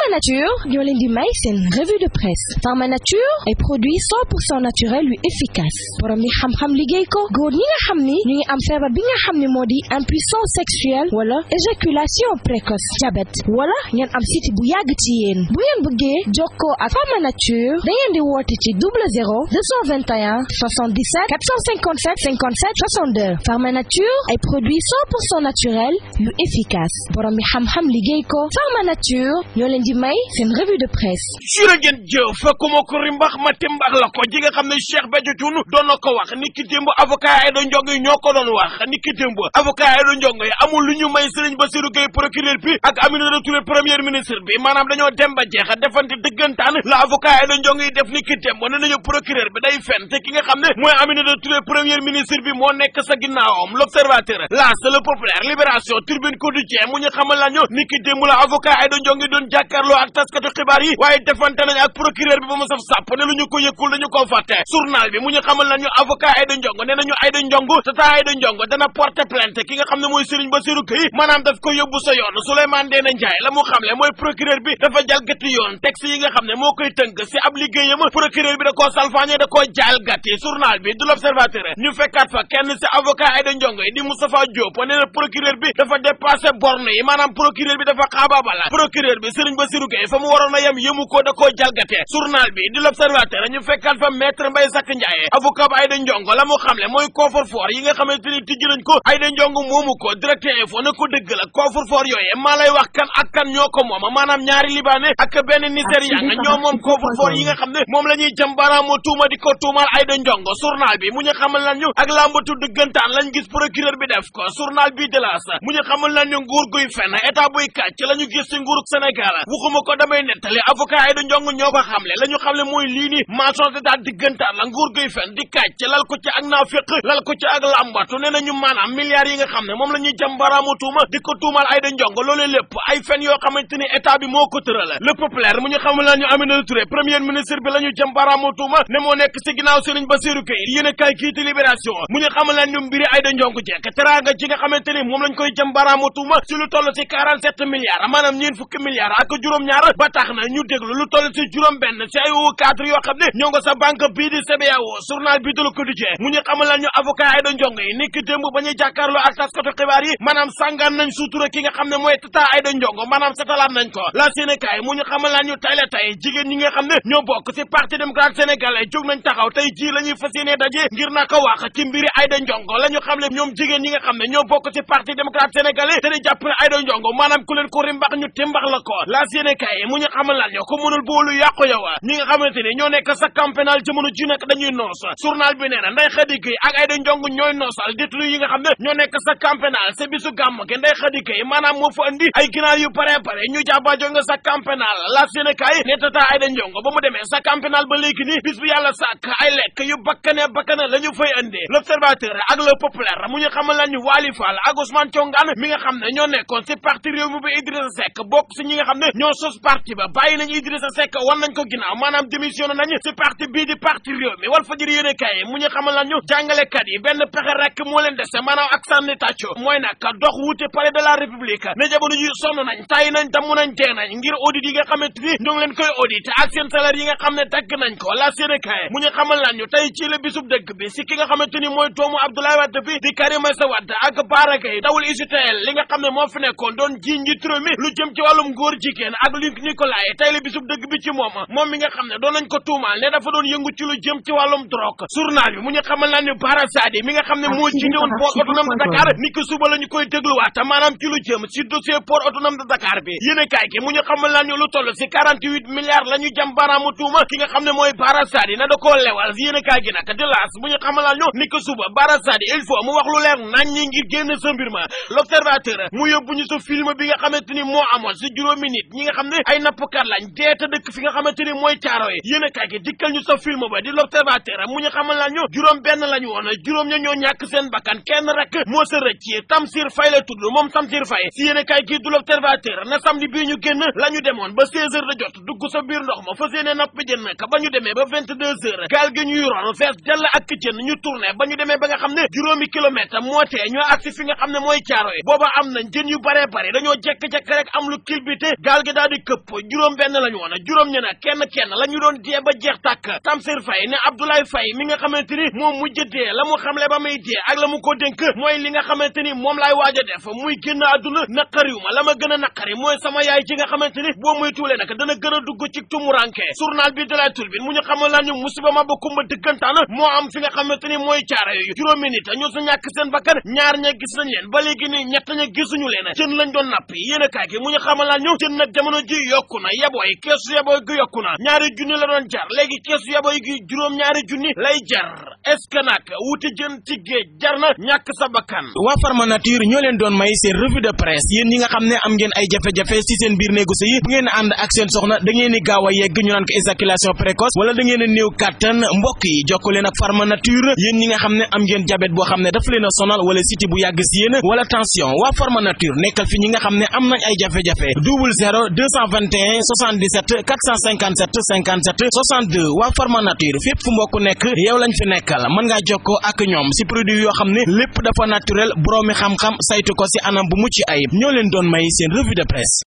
Pharma Nature ñoo leen di may seen revue de presse. Pharma Nature ay produit 100% naturel yu efficace borom yi xam-xam liggéey ko góor ñi nga xam ni ñu ngi am feebar bi nga xam ni moo di impuissance sexuelle wala éjaculation précoce diabète wala ngeen am siti bu yàgg ci yéen bu ngeen bëggee jokkoo ak Pharma Nature da ngeen di woote ci 00 221 77 457 57 62 Pharma Nature ay produit 100% naturel yu efficace borom yi xam-xam liggéey ko Pharma Nature ñoo leen di may seen revue de presse. jërë ngeen jëf ku ma ko rimbax ma timbax la ko ji nga xam ne Cheikh Béthio Thioune doon na ko wax niki démb avocat Aïda Ndiongue yi ñoo ko doon wax niki démb avocat Aïda Ndiongue yi amul lu ñu may Serigne Bassirou Gueye procureur bi ak Aminata Touré premier ministre bi maanaam dañoo dem ba jeex defante dëggantaan la avocat Aïda Ndiongue yi def niki démb ne nañu procureur bi day fen te ki nga xam ne mooy Aminata Touré premier ministre bi moo nekk sa ginnaawam l'observateur L'As Le Populaire Libération Tribune Quotidien mu ñu xamal lañu niki démb la avocat Aïda Ndiongue doon jàkkaarloo ak taskatu xibaar yi waaye defante nañ ak procureur bi ba mu saf sàpp ne lu ñu ko yëkkul dañu ko fàtte journal bi mu ñu xamal nañu avocat Aïda Ndiongue nee nañu Aïda Ndiongue tata Aïda Ndiongue dana porter plainte ki nga xam ne mooy Serigne Bassirou Gueye maanaam daf ko yóbbu sa yoon Souleymane Ndéné Ndiaye la mu xamle mooy procureur bi dafa jalgati yoon texte yi nga xam ne moo koy tënk si ab liggéeyam procureur bi da koo salfaañe da koo jalgati journal bi du l'Observateur ñu fekkaat fa kenn si avocat Aïda Ndiongue yi di Moustapha Diop nee na procureur bi dafa dépassé borne yi maanaam procureur bi dafa xaabaabala procureur bi Serigne Bassirou Gueye fa mu waroon a yem yëmu ko da koo jalgate journal bi di l'Observateur ñu fekkaat fa maître Mbaye Sakk Ndiaye avocat ba Aïda Ndiongue la mu xamle mooy coffre-fort yi nga xamante ni tijji nañ ko Aïda Ndiongue moomu ko Direct Info ne ko dëgg la coffre-fort yooyu maa lay wax kan ak kan ñoo ko moom maanaam ñaari libanais ak benn nigérian ñoo moom coffre-fort yi nga xam ne moom la ñuy jëm baaraamu tuuma di ko tuumal Aïda Ndiongue journal bi mu ñu xamal lan ñu ak lambatu dëggantaan lañ gis procureur bi def ko journal bi de L'As mu ñu xamal lan ñu nguur guy fenn état buy kàcc la ñu gis ci nguurug Sénégal waxuma ko damay nettali avocat Aïda Ndiongue ñoo ko xamle la ñu xamle mooy lii ni mensonge d'état dëggantaan la nguur guy fenn di kàcc lal ko ci ak naafiq lal ko ci ak lambatu nee nañu maanaam milliards yi nga xam ne moom la ñuy jëm baraamu tuuma di ko tuumal Aïda Ndiongue loolee lépp ay fen yoo xamante ni état bi moo ko tëral Le Populaire mu ñu xamal lan ñu Aminata Touré premier ministre bi la ñu jëm baraamu tuuma ne moo nekk ci ginnaaw Serigne Bassirou Gueye yéen a kaay kii di Libération mu ñu xamal lan ñu mbiri Aïda Ndiongue jekk teraanga ji nga xamante ni moom lañ koy jëm baraamu tuuma ci lu toll ci 47 milliards maanaam ñeen fukki milliards ak juróom-ñaar ba tax na ñu déglu lu toll ci juróom benn ci ay cadre yoo xam ne ñoo nga sa banque bii di CBAO journal bi de Le Quotidien mu ñu xamal lan ñu avocat Aïda Ndiongue yi niki démb ba ñuy jàkkaarloo ak taskatu xibaar yi maanaam sàngaan nañ suutura ki nga xam ne mooy tata Aïda Ndiongue maanaam setalaat nañ ko la Sénégal mu ñu xamal lan ñu tey la tey jigéen ñi nga xam ne ñoo bokk ci parti démocrate sénégalais jóg nañ taxaw tey ji la ñuy fas yéene daje ngir naka wax ci mbiri Aïda Ndiongue la ñu xam ne ñoom jigéen ñi nga xam ne ñoo bokk ci parti démocrate sénégalais te di jàpp ne Aïda Ndiongue maanaam ku leen ko rimbax ñu timbax la ko la Sénégal mu ñu xamal lan ñu ko mënul boolu yàqu yow ñi nga xamante ni ñoo nekk sa camp pénal jamono ji nag dañuy noos journal bi nee na Ndeye Khady Gueye ak Aïda Ndiongue ñooy noosal détenu yi nga xam ne ñoo nekk sa camp pénal c'est bisu gàmm ge Ndeye Khady Gueye maanaam moo fa andi ay ginaar yu pare ñu jàbbaajo nga sa camp pénal la Sénégal ne tata Aïda Ndiongue ba mu demee sa camp pénal ba léegi ni bis bu yàlla sàkk ay lekk yu bakkane la ñu fay andi l'Observateur ak Le Populaire mu ñu xamal la ñu Wali Fall ak Ousmane Thiongane mi nga xam ne ñoo nekkoon ci parti réew mi ba Idrissa Seck bokk ci ñi nga xam ne ñoo sos parti ba bàyyi nañ Idrissa Seck wan nañ ko ginnaaw maanaam démissionné nañ ci parti bii di parti réew mi Walfadjri yéene kaay mu ñu xamal lan ñu jàngalekat yi benn pexe rek moo leen dese maanaam ak sànni tàcco mooy nag dox wuute palais de la république ne jamono ji sonn nañ tàyyi nañ damm nañ tee nañ ngir audit yi nga xamante ni ñoo ngi leen koy audit ak seen salaire yi nga xam ne dagg nañ ko la yéene kaay mu ñu xamal lan ñu tey ci la bisub dëgg bi si ki nga xamante ni mooy doomu Abdoulaye Wade bi di Karim Meïssa Wade ak Bara Gaye dawul UGTL li nga xam ne moo fi nekkoon doon jiiñ ji turam mi lu jëm ci wàllum góor jigéen ak Luc Nicolaï tey la bisub dëgg bi ci moom mi nga xam ne doon nañ ko tuumaal ne dafa doon yëngu ci lu jëm ci wàllum drogue journal bi mu ñu xamal naa ñu Bara Sadi mi nga xam ne moo jiite woon port autonome de Dakar ni ki suba la ñu koy dégluwaat maanaam ci lu jëm ci dossier port autonome de Dakar bi yéene kaay gi mu ñu xamal naa ñu lu toll ci 48 milliards la ñu jëm baraamu tuuma ki nga xam ne mooy Bara Sadi na da koo lewal yéene kaay gi nag de L'As mu ñu xamal naa ñu ni ki suba Bara Sadi il faut mu wax lu leer nañ ñi ngir génn sa mbir ma l'Observateur mu yóbbu ñu sa film bi nga xamante ni moo amoon ci juróomi nit ñi nga xam ne ay nappkat lañ deeta dëkk fi nga xamante ni mooy caaro yi yéen a kaay gi dikkal ñu sa film ba di l'Observateur mu ñu xamal la ñu juróom benn lañu woon juróom ña ñoo ñàkk seen bakkan kenn rek moo sa rëcc Tamsir Faye la tudd moom Tamsir Faye si yéen a kaay gi du l'Observateur na samedi bii ñu génn la ñu demoon ba 16 heures da jot dugg sa biir ndox ma fas yéene napp jën nag ba ñu demee ba 22 heures gaal gi ñu yoroon fees jàll ak jën ñu tourné ba ñu demee ba nga xam ne juróomi kilomètre moo tee ñoo agsi fi nga xam ne mooy caaro yi booba am nañ jën yu bare bare dañoo jekk-jekk rek am lu kilbité gaal gi daal di këpp juróom benn lañu woon juróom ñe nag kenn la ñu doon dee ba jeex tàkk Tamsir Faye ne Abdoulaye Faye mi nga xamante ni moom mujj dee la mu xamle ba may dee ak la mu ko dénk mooy li nga xamante ni moom laay waaj a def muy génn àdduna naqariwuma la ma gën a naqari mooy sama yaay ci nga xamante ni boo muy tuulee nag dana gën a dugg ci tumuranke journal bi de la Tribune mu ñu xamal la ñu musiba ma ba kumba dëggantaan moo am fi nga xamante ni mooy caara yooyu juróomi nit ñoo sa ñàkk seen bakkan ñaar ña gis nañ leen ba léegi ni ñett ña gisuñu leen jën lañ doon napp yéen a kaay gi mu ñu xamal la ñu jën nag jamono ji yokku na yeboy keesu yeboy gi yokku na ñaari junni la doon jar léegi keesu yeboy gi juróom ñaari junni lay jar est-ce que nag wuti jën ci géej jar na ñàkk sa bakkan. waa Pharma Nature ñoo leen doon may seen revue de presse yéen ñi nga xam ne am ngeen ay jafe-jafe ci seen biir néegu sëy bu ngeen ànd ak seen soxna da ngeen di gaaw a yegg ñu naan ko éjaculation précoce wala da ngeen a néew kàttan mbokk yi jokkoo leen ak Pharma Nature yéen ñi nga xam ne am ngeen diabète boo xam ne daf leen a sonal wala siti bu yàgg ci yéen wala tension waa Pharma Nature nekkal fi ñi nga xam ne am nañ ay jafe-jafe 00 221 77 457 57 62 waa Pharma Nature fépp fu mbokk nekk yow lañ fi nekkal mën ngaa jokkoo ak ñoom ci produit yoo xam ne lépp dafa naturel boroomi xam-xam saytu ko ci anam bu mucc ayib ñoo leen doon may seen revue de presse